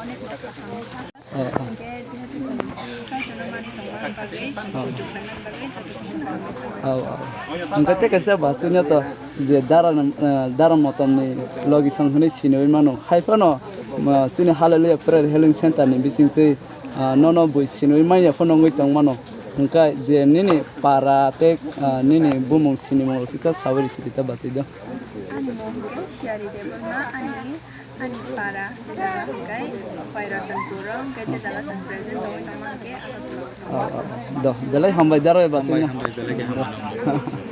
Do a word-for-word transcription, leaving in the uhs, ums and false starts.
onek kha kha. Oh, oh. Hwnkhe jehetu chwng Kaitorno manwi tongna bagwi, chwng bujuk rwna bagwi joto kisa khaijak. Oh, oh. Hwnkhe tei kaisa basino to je dara, eh, dara motomni logi song hwnwi siniwi mano. Hai phano, ah, chini Hallelujah Prayer Healing Center ni bisingtwi, ah, nono bui siniwi manya phano wngwi tong mano. Hwnkhe je nini para tei, ah, nini bumung sinimung rok kisa sawi risi di ta bachai do. Ani mung hwnkhe Siyari Debbarma, ani, ani para jeta hwnkhe Pairatanpur o, hwnkhe jeta lasa present tongwi tongma hwnkhe Agartala. Ah, ah, do, belai hambai dara bachai no. Hambai, hambai, belai khe hambai.